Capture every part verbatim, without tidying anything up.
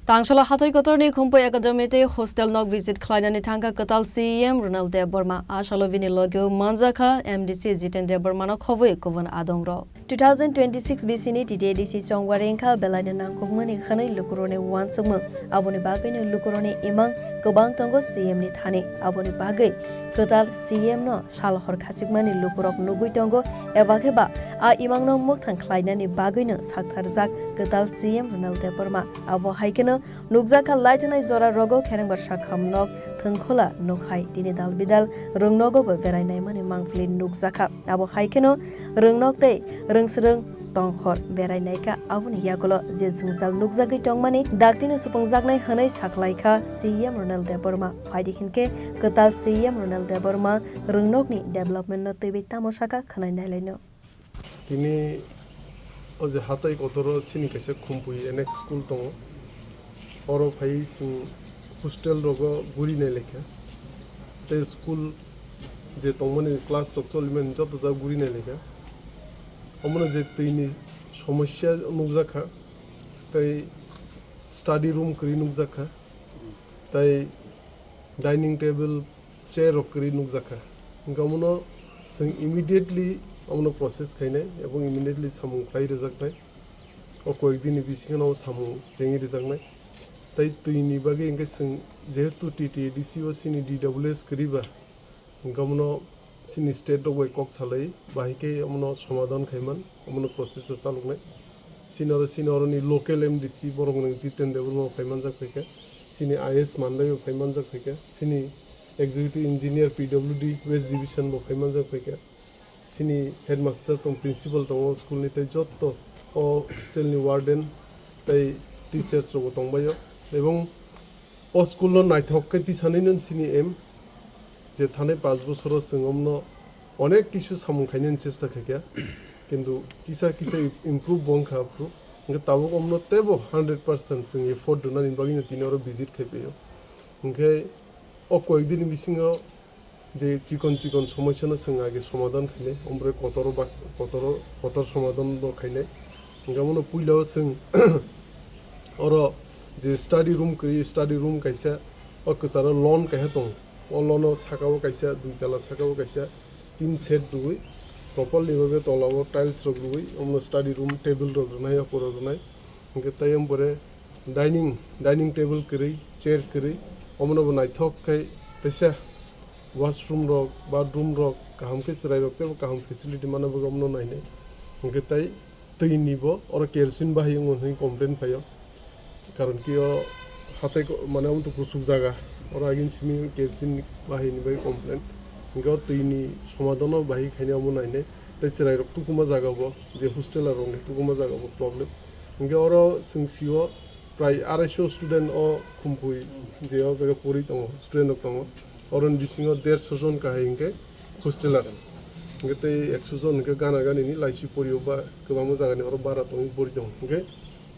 Tangsala Hatoi Kotorni Khumpui Academy tei hostel nok visit khlainani thangkha kwtal C E M Ronald Debbarma. A salo bini logeo manjakha M D C Jiten Debbarmano khobwi kubun adongrok. Two thousand twenty-six bisini T T A D C chongwari wngkha belaino nangkukmani hwnwi lukurokni uansukmung. Aboni bagwino lukurokni imang kwbang tongo C M ni thani. Aboni bagwi kwtal C M no sal hor khachikmani lukurok nugwi tongo, eba khe ba a imangno mwkthang khlainani bagwino saktharjak kwtal C M Ronald Debbarma. Abo hai kheno nukjakha laithanai jora rogo kherengbar sakham nok thwngkhola nukhai tini dal bidal rwngnogo bo berai naimani mangpili nukjakha. Abo hai kheno rwngnok tei rwngsrwng tongkhor berai naikha. Aboni yagulo je jwngjal nukjagwi tongmani daktino supungjaknai hwnwi saklaikha C M Ronald Debbarma. Phaidi hinkhe kwtal C M Ronald Debbarma rwngnokni development no twiwi tamo sakha khwnai nailaino. Tini o je Hatoi Kotoro chini kaisa Khumpui N X school tongo. Oro phai chwng hostel rogo guri nai laikha. Tei school je tongmani class rok cholimani joto jagao guri nai laikha. Omono je twini somosya nukjakha, tei study room kwrwi nukjakha, tei dining table, chair rok kwrwi nukjakha. Hwnkhe omono chwng immediately omono process khainai ebong immediately samung khlai rwjaknai. O koyek dini bisingo samung chengwi rwjaknai. Tei twini bagwi hwnkhe chwng jehetu T T A D C o chini D W S kwrwi ba, hwnkhe omono chini state rok bai kok salai bahai khe omono somadhan khaiman, omono process o chaloknai. Chini oro, chini oroni local M D C borok nwng Jiten Debbarma bo phai manjak phaikha, chini I S Mandai bo phai manjak phaikha, chini executive engineer P W D West Division bo phai manjak phaikha. Chini headmaster tong, principal tongo school ni, tei jotto o hostel ni warden tei teachers rok bo tongbaio. Ebong o school no naithok khe tisanino chini aim, je thanai panch bosoro chwng omno onek kisu samung khainani chesta khaikha, kintu kisa kisa improve bo wngkha aphuru. Hwnkhe tabuk omno teibo hundred percent chwng effort rwnani bagwino tini oro visit khaipaio. Hwnkhe o koyek dini bisingo je chikon chikon somosyano chwng age somadhan khainai, omo bai kotoro ba, kotoro, kotor somadhan bo khainai. Hwnkhe omono puila o chwng oro je study room kwrwi, study room kaisa o kwcharo lawn kaisa tongo. O lawn o saka o kaisa, dui tala saka o kaisa tin shed rwui, properly bhabe tola o tiles rok rwui, omono study room table rok rwnai, aphuru rwnai. Hwnkhe tei omo pore dining, dining table kwrwi, chair kwrwi, omono bo naithok khe teisa washroom rok, bathroom rok kaham khe chwrai rok teibo kaham facility mana bagwi omono nainai. Hwnkhe tei twi ni bo oro kerosene bahai wngo hinwi complain phaio. Karon ki o hatai ko-, mane omo to kuchuk jaga, oro agin simi kerosene bahai ni bai complain. Hwnkhe o twi ni somadhan o bahai khainai omo nainai. Tei chwrai rok tukuma jaga bo, je hostel rok ni tukuma jaga bo problem. Hwnkhe oro chwng sio prai arai so student o Khumpui je o jaga pori tongo, student rok tongo. Oroni bisingo derso jon kahai hwnkhe hostelers. Hwnkhe tei ekso jon hwnkhe gana gani ni laisi porio ba kwbangma jaga ni oro bara tongwi pori tongo. Hwnkhe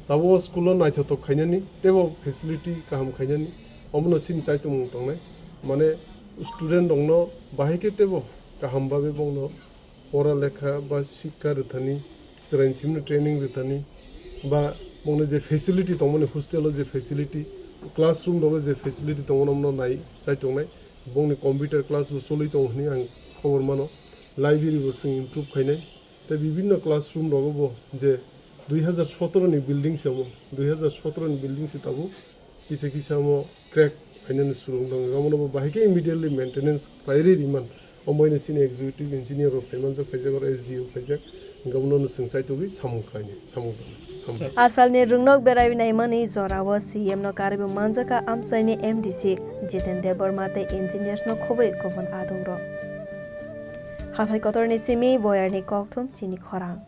tabuk o school o naithothok khainani teibo facility kaham khainani omono chini chaitomung tongnai. Mane student rokno bahai khe teibo kaham bagwi bongno pora lekha ba sikha rwthani, chwraini simi training rwthani, ba bongni je facility tongmani, hostel o je facility, classroom rogo je facility tongmani, omono nai chai tongnai. Bongni computer class bo choli tongo hinwi ang khobor mano. Library bo chwng improve khainai. Tei bibinno classroom rogo bo je dui hazar sotoro ni building se omo, dui hazar sotoro ni building se tabuk kisa kisa omo crack phainani surung tongo, omono bo bahai khe immediately maintenance khlai rwi rimani. Omo bai no chini executive engineer rok phaimanjak, phaijak, oro S D O phaijak, hwnkhe omono no chwng chaitugwi samung khlainai, samung tangwi, samung. Asalni rwngnok berai naimani jorao C M no karwi manjakha amchaini M D C Jiten Debbarma tei engineers no khobwi kubun adongrok. Hathai kotorni simi boyarni kokthum chini khorang.